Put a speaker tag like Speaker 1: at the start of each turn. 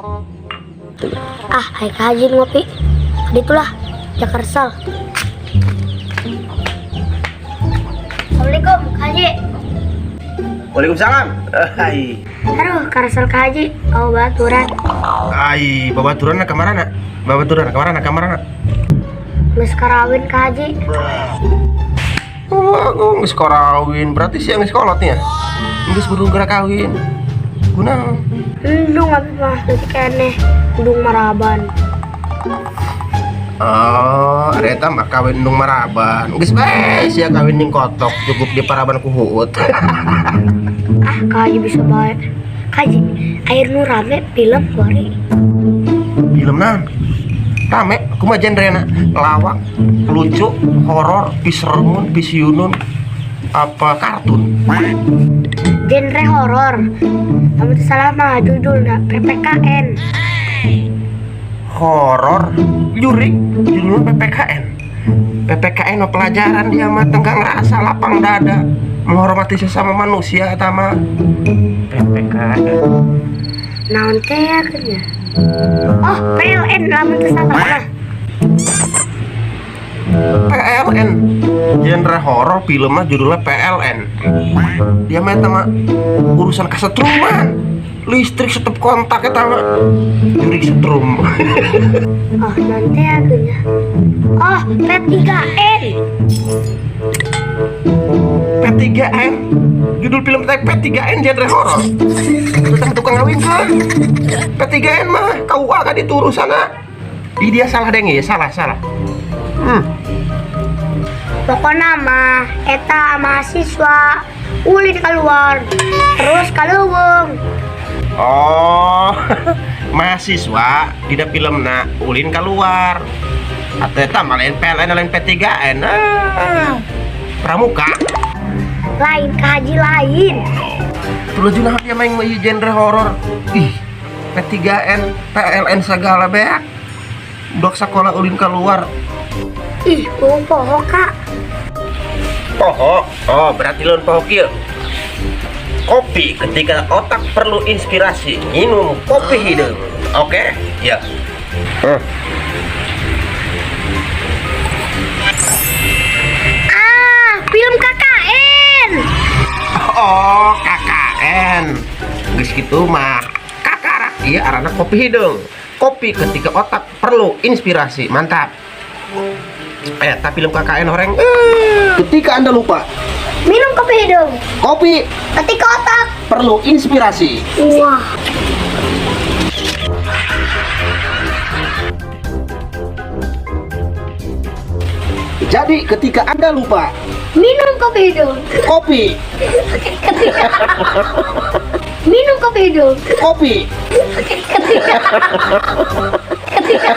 Speaker 1: Ah, hai Ka Haji ngopi. Itulah, Jakarsel. Assalamualaikum, Ka Haji.
Speaker 2: Waalaikumsalam. Hai.
Speaker 1: Aduh, karsel Ka Haji, oh baturan.
Speaker 2: Ai, babaturan ka marana? Babaturan ka marana? Ka marana?
Speaker 1: Geus karawin Ka Haji.
Speaker 2: Oh, geus karawin. Berarti sih geus kolot nya. Geus buru geura kawin. Kunaon?
Speaker 1: Endung abi mah teu keneh, endung maraban.
Speaker 2: Oh, ada eta mah kawin endung maraban. Geus bae sia kawin ning kotok, cukup di paraban ku huut.
Speaker 1: Ah, Ka Haji bisa bae. Ka Haji, air nu rame film kuari.
Speaker 2: Film naon? Rame, kumaha genrena? Lawak, lucu, horor, piseremun, pisiunun, apa kartun?
Speaker 1: Genre horor. Kamu teu salah mah judulna PPKN.
Speaker 2: Horor, jurik, judulnya PPKN. PPKN mah pelajaran dia mah tenggang rasa lapang dada, menghormati sesama manusia eta mah. PPKN.
Speaker 1: Naon teh ya nya? Oh, PLN lamun teu salah mah.
Speaker 2: PLN, genre horor filmnya judulnya PLN. Dia mah eta mah urusan kesetruman, listrik stop kontak eta mah jurik setrum.
Speaker 1: Oh, naon teh ya nya? Oh, P3N.
Speaker 2: P3N, judul film teh P3N, genre horor tentang tukang ngawinkeun. P3N mah KUA kan itu urusanna. Ih, dia salah deng ya, salah salah.
Speaker 1: Pokoknya mah eta mahasiswa ulin keluar terus kaleuweung.
Speaker 2: Oh, mahasiswa tidak filmna ulin keluar atau eta mah lain PLN, lain P3N. Ah, pramuka.
Speaker 1: Lain, Ka Haji, lain.
Speaker 2: Terus juga dia main ieu genre horor. Ih, P3N, PLN segala beak. Budak sekolah ulin keluar.
Speaker 1: Ih, poho poho, Kak.
Speaker 2: Poho. Oh, berarti lawan poho kieu. Kopi ketika otak perlu inspirasi, minum kopi hideung. Oke? Ya.
Speaker 1: Ah, film KKN.
Speaker 2: Oh, KKN. Geus kitu mah kakarak ieu arana kopi hideung. Kopi ketika otak perlu inspirasi. Mantap. Eh, tapi film KKN horeng. Eh, ketika Anda lupa,
Speaker 1: Minum kopi hideung.
Speaker 2: Kopi
Speaker 1: ketika otak
Speaker 2: perlu inspirasi.
Speaker 1: Wah.
Speaker 2: Jadi ketika Anda lupa,
Speaker 1: Minum kopi hideung.
Speaker 2: Kopi,
Speaker 1: Minum kopi hideung.
Speaker 2: Kopi.
Speaker 1: Ketika